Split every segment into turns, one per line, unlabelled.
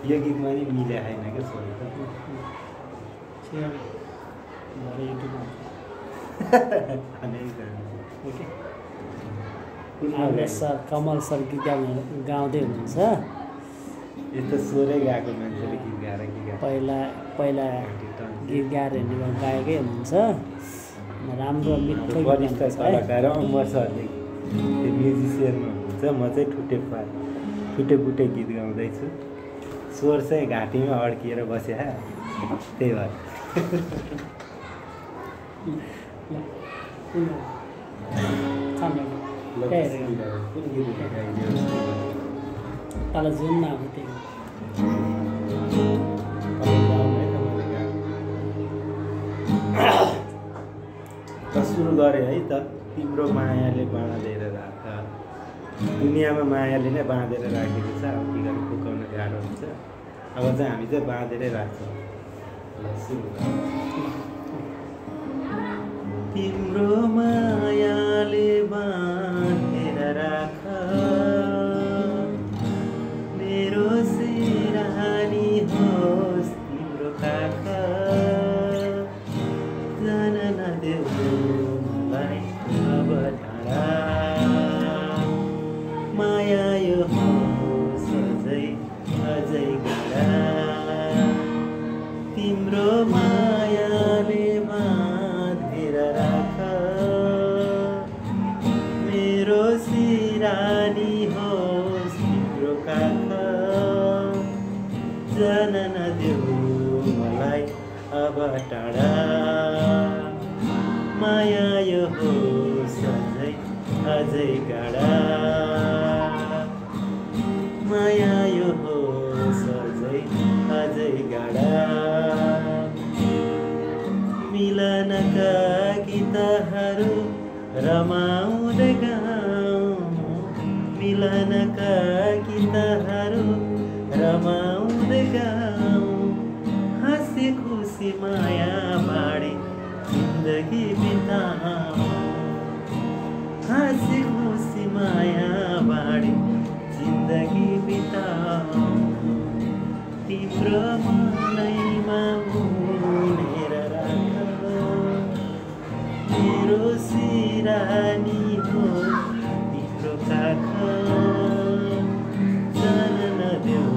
यो गीतमा नि मिले होइन क्या छोरी
सर कमल सर गीत गाउँदै हुनुहुन्छ।
यस्तो स्वरै गाएको मान्छेले गीत गाएर
पहिला गीत गाएर हिँड्ने गाएकै हुनुहुन्छ। राम्रो मिठो
वरिष्ठ कलाकार अमर सरले त्यो म्युजिसियनमा हुनुहुन्छ। म चाहिँ ठुटे बुटे गीत गाउँदैछु। स्वर चाहिँ घाँटीमा अड्किएर बसे त्यही भएर
तल जुन
सुरु गरेँ है त। तिम्रो मायाले बाँधेर राख, दुनियाँमा मायाले नै बाँधेर राखेको छ। अब के गर्नु, फुकाउन गाह्रो हुन्छ। अब चाहिँ हामी चाहिँ बाँधेरै राख्छौँ। तिम्रो मायाले बाँधेर राख, मेरो सिरानी होस् तिम्रो काख, जान नदेऊ मलाई अब टाढा, माया यो होस् अझै गाढा, तिम्रो मायाले बाँधेर राख, मेरो सिरानी होस् तिम्रो काख, जान नदेऊ मलाई अब टाढा, माया यो होस् अझै गाढा, माया यो होस् अझै गाढा। मिलनका गीतहरू रमाउँदै गाउँ, मिलनका गीतहरू रमाउँदै गाउँ, हाँसी खुसी माया बाँडी जिन्दगी बिताऊँ, हाँसी खुसी माया बाँडी जिन्दगी बिताऊँ, तिम्रो मनैमा उनेर राख, मेरो सिरानी हो तिम्रो काख, जान नदेऊ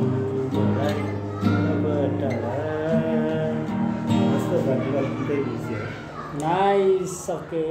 मलाई अब टाढा।
Nice, okay.